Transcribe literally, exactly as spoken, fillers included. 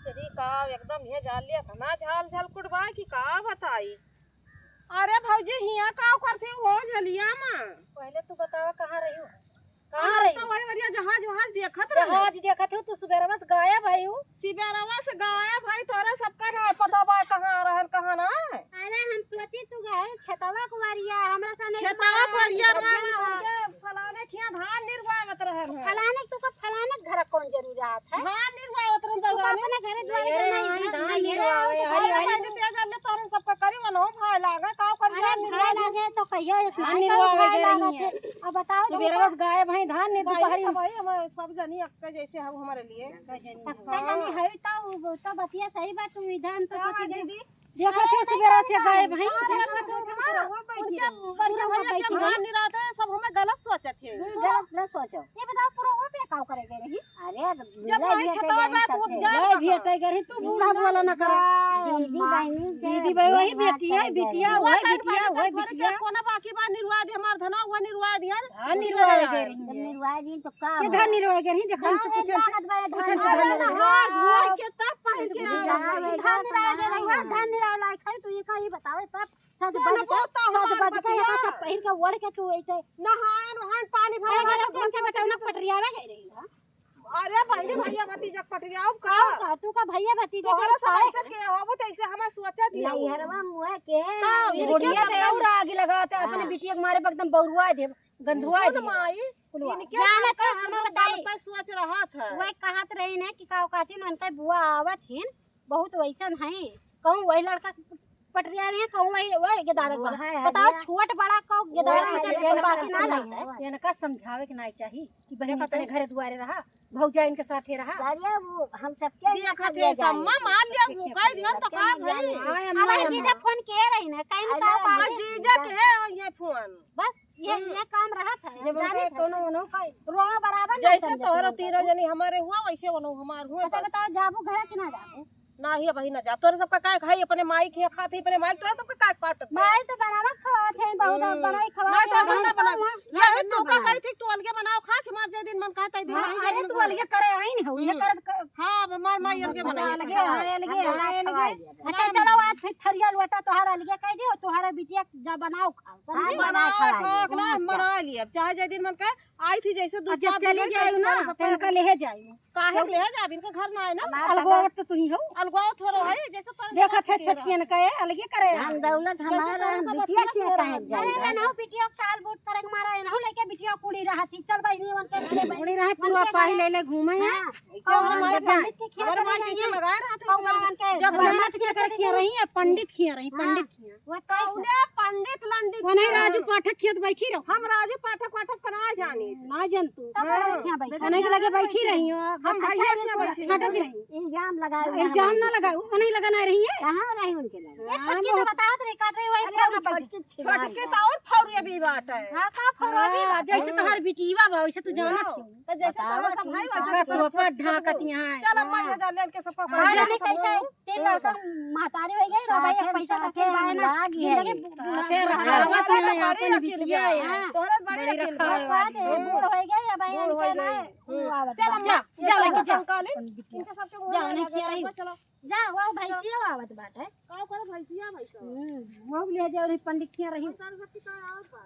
तेरी का एकदम ये जान लिया, इतना झाल झाल कुटबा कि का बताई। अरे भौजी, हियाँ का करती हो झलिया मा? पहले तू बतावा, कहाँ रही हो? कहाँ हम रही? तो वही बढ़िया जहाज वहाज देखत रहे। जहाज देखत हो, तू सुबेरवा से गायब है हो। सुबेरवा से गायब है, तोरे सबका ना पता बा कहाँ रहन, कहाँ ना। अरे हम सोची तू गए खेतवा कुआरिया, हमरा सामने खेतवा कुआरिया ना, उनके फलाने खिया धान निरवावत रहन है। फलाने के तो का फलाने के घर कौन जरूरी रहत है? धान निरवावत रहन तू तो दौरान। अपने घरे द्वारे अरे का नहीं, हाँ, धान धान नहीं निरवावे, निरवावे। हरी, अरे हरी। पहले से जान ले तोरे सबका करी वनो भाई लागे, का करी अरे धान भाई निरवावे। लागे तो कहियो, इस धान माई का निरवावे भाई गए लागे रही है। थे। अब बताओ तो सुबेरवा से गायब है, धान नहीं भाई, दुपहरी सब भाई, हम सब जनी अक्का जैसे हम हमारे लिए। अक्का जनी है तो, तो बतिया सही बात, तू इधर तो का सोची बात दीदी? देखत हो सुबेरा से गायब है। देखत हो हमारा, उनके बड़का भैया के मान नहीं रहत है, सब हमें गलत सोचत है। गलत न सोचो। ये बताओ, पुरवा पे काव करे गए रही? अरे, जब मिले भाई भी खेतवा हटे में गए तू सबसे। जा ले भी हटे गए रही, तू बूढ़ा बोला ना करा। दीदी बहनी के दीदी भाई वही भेंट बेटी है, भाट बिटिया, कर वही गए। बिटिया, वही थोड़े बिटिया। के कोना बाकी बा, निरवा दे हमार धना, वो निरवा दिया। हाँ, निरवा दे रही जब है। निरवा दी तो का के हुआ? धन निरवा के रही, देखा ना, हमसे ये पूछन से, लागत बा, पूछन से धन धन निरवा निरवा। के तब पहन के आवा। धन निरवा के रही, धन निरवा लायक है, तू ये का ही बतावे, तब सज सुन, बज के, बहुत सज हमार बज के बतिया। यहाँ सब पहिर के ओढ़ के तू ऐसे नहान वहान पानी भरे अरे, वाला मेरा फोन के बटौना पटरियावे गए रही है। अरे बहनी, भैया भतीजा पटरियाव का? का, का, तू का भैया भतीजा तोहरा के सब पाए? ऐसे के हो, वो तो ऐसे हमार सोचा थी। नैहरवा मुँह के। का, इनके बुढ़िया सब पे और आगी लगाते, अपने हाँ। बिटिया के मारे पे एकदम बौरुआ दे, गंधुआ सुन दे। माई, कुलवा। इनके जाना सब का तो हम सुनो लोग बताई। गलत सोच रहा था। वही कहत रही ना कि का कहती न, उनका बुआ आवत हिन, बहुत वैसन है, कहूँ वही लड़का पटरिया रहे, कहूँ वही, वही गेदारक वो बड़ा। है, है, बताओ, है। छोट बड़ा कहूँ गेदारक वो बड़ा है, है, बाकी ना है। लगे। इनका समझावे के नाई चाही कि बहन देखत अपने है। घरे दुआरे रहा, भौजाइन के साथे रहा। अरे, वो हम सबके देखत है, सब माँ मान लिया, वो कह दिया तो का भाई? हाँ, अम्मा, हमारे अम्मा। जीजा फोन किए रही ना, कहीं अरे, का बात आ है। जीजा के है ये फोन। बस ये, हम्म। ये काम रहत है, जब जाने उनके थे। कोनो, उन्हों का रोआ बराबर ना जैसे समझे तोहरो तीनों जनी हमारे हुआ, वैसे उन्हों हमार हुआ, अच्छा, बस। बताओ, जाबू घरे कि ना जाबू? ना ही, अबही ना जा। तोरे सबका काय खाई, अपने माई के खात ही, अपने माई, तोरे सबका काय पाटत बा? माई तो बराबर खवावत है, बहुत हम्म। बनाई खवावत नहीं, तो है। ऐसा ना हम बना। सब वहाँ यही ना तो का बनाए। कही थी, तू अलगे बनाओ, खा के मार, जे दिन मन कहा, तई दिन हाँ, नहीं, अरे, जे दिन तू मन अलगे करे आई नहीं हो, ये हम्म। करत क-, हाँ, हमार माई अलगे बना बनाई अलगे, खा। हाँ, अलगे, हम हाँ, अलगे। खवाई दिया। अच्छा, चलो, आज फिर थरिया लोटा तोहार अलगे कह दियो, तोहार बिटिया जा बनाओ खाओ, समझी? हाँ, बनाओ, बनाओ, खाओ, खाओ, ना, हाँ, बना लिए। अब चाहे जे दिन मन कहे, आई थी जैसे दू अच्छा, चार दिन चली रही, जाई तैसे ना, तोरा सब तो इनका ले जाई। काहे के ले जाब? इनका घर ना है ना। अलगोवत तो तू ही हो। अलगोवत हो रहो है, जैसे तोरा देखत है सब छटकियन का, ये अलगे करे। धन दौलत जैसे हमारा तोरा हम सब बिटिया बतिया किया हो रहा काहे है। जाई? अरे, ये ना बिटिया काल बूट करे के मारा, ये ना लेके बिटिया कुड़ी रहा थी। चल बहिनी, उनके घरे बहिनी, कुड़ी रहा, पूरा उनके पाही घरे। ले ले घूमे हैं। हाँ। जब और हमारे हमारे भाई, पंडित के खेत हमारे में भाई नहीं पीछे है। लगाए रहा था, कौआ उनके जब घर पंडित के कर खिया रही है, पंडित खिया रही, हाँ। पंडित खिया। वो तो कौने पंडित लंडित वो नहीं, खिया। राजू पाठक खिया तो बैठी रहो। हम राजू पाठक वाठक का ना जानी। ना जान तू। तो हाँ। बैठिया बैठा। वो नहीं के लगे बैठी रही हो। हम भाई अच्छा, ये इतना बैठी छाटत रही। इल्जाम लगा, इल्जाम ना लगा, वो नहीं लगा ना रही है। कहाँ रही उनके लगे? ये हाँ, छोटकी तो बहुत बतावत रही, काट रही, वही अरे, पुराना वो बैठी। छोटकी तो और फौरिया भी बात है। हाँ, का फौरिया भी हाँ, बात है? जैसे तोहार बिटिया बा, वैसे तू जानत हाँ। हो। तो जैसे बताओ तोहरा सब कि भाई, वैसे का तोहरा टोपा सब ढाकत कुल। यहाँ है। चल, अब मैं हाँ। हजार लेन के सबका हाँ, ऊपर जाने सब कैसे? लोग। तेल हाँ। लड़का महतारी हो गई, रो भाई, साथे पैसा का साथे तेल हम भरा ना। लाग गए। जिंदगी साथे हाँ, रखावत तोहरा नहीं, बड़ी अपन अकेल बिटिया बा। है। हाँ। तोहरा बड़ी बड़ी अकेल बा। रखावत बात है, है। बूढ़ हो गए, अब बूढ़ हो इनके ना, गए। वो हम्म। आवत चल, बा। हम जा, जा, जा, लेके जा। जा। इनके सबके मुंह जा, लगा नहीं किया के रही। चलो। जा, वो भैंसिया आवत बाटे। का करे भैंसिया, भैंसिया? हम्म, वो ले जाओ रे, पंडित किया रही। हम सारे सबके का आवत बा।